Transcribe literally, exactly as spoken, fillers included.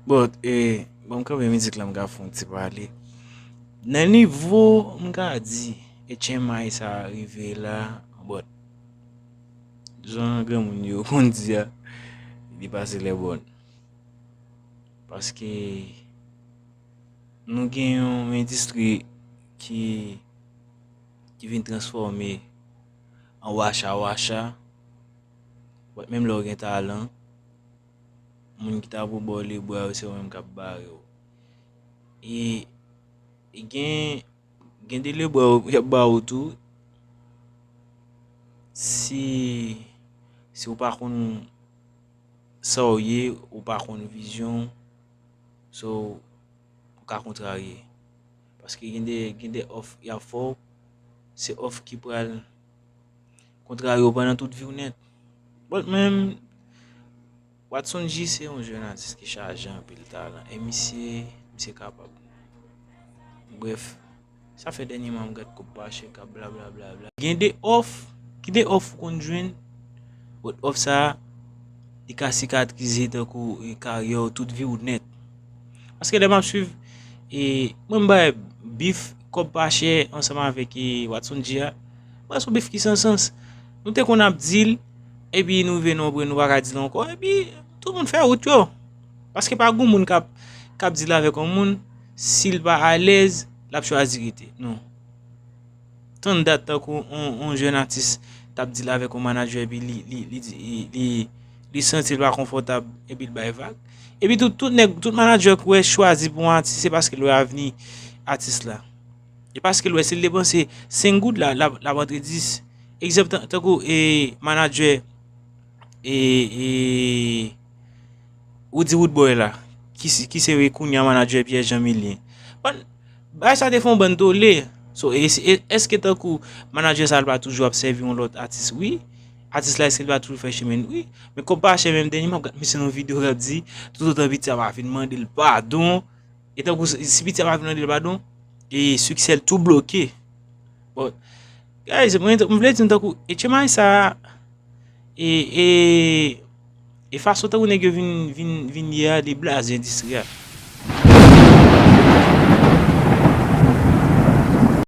But, eh, bon, m kanpe mizik la, m ka fè yon ti pale. Nan nivo, m ka di, H M I sa rive la, but, jan granmoun yo konn di a, li pase lè bòn. Paske nou gen yon endistri ki, ki vin transfòme an wacha wacha. But menm lè w gen talan, moun ki ta pou ba w lebra yo, se yo menm k ap bare w. E, e gen, gen de lebra yo, y ap ba ou tou. Si, si w pa konn sa w ye, ou pa konn vizyon w, so, ou ka kontrarye. Paske gen de, gen de òf y ap fè w, se òf ki pral kontrarye w pandan tout vi w nèt. But menm, Watson G se yon jèn atis ki chaje anpil talan. E misye, misye kapab. Brèf, sa fè dènyèman m gad kòb pa chè k ap blablabla. Gen de òf, gen de òf ou konn jwenn, but òf sa a, li ka sikatrize tankou, e, karyè w tout vi w nèt. Paske lè m ap swiv, e, mwen m bay bif kòb pa chè ansanm avèk, e, Watson G a, mwen se yon bif ki san sans. Nou te konn ap di l, epi nou rive nan yon pwen nou pa ka di l ankò, epi tout moun fè wout yo. Paske pa gen moun k ap, k ap di l avèk yon moun, si l pa alèz, l ap chwazi rete. Non. Tann dat tankou on, on jèn atis t ap deal avèk on manadjè, epi li, li, li, li, li, li santi l pa konfòtab, epi l bay vag. Epi tout, tout nèg, tout manadjè k ou wè chwazi pou yon atis, se paske l wè avni atis la. E paske l wè si l depanse senk goud la, l ap, l ap antre dis. Egzanp, tan-, tankou, e, manadjè, e, e, Roody Roodboy la, ki, se- ki se kounye a manadjè Pierre Jean Milien. Bon, bagay sa te fè yon bann tole. So, e- e- èske tankou manadjè sa l pa toujou ap sèvi yon lòt atis? Wi. Atis la, èske l pa toujou fè chemen l? Wi. Men kòb pa chè menm dènye m ap gad misye nan videyo l ap di, toutotan Pitya pa vin mande l padon, e tankou si, si Pitya pa vin mande l padon, e siksè l tou bloke. Bon, guys, mwen, m vle di nou tankou, H M I sa, e, e, e fason tankou nèg yo vin, vin, vin ye a, li blaze endistri a.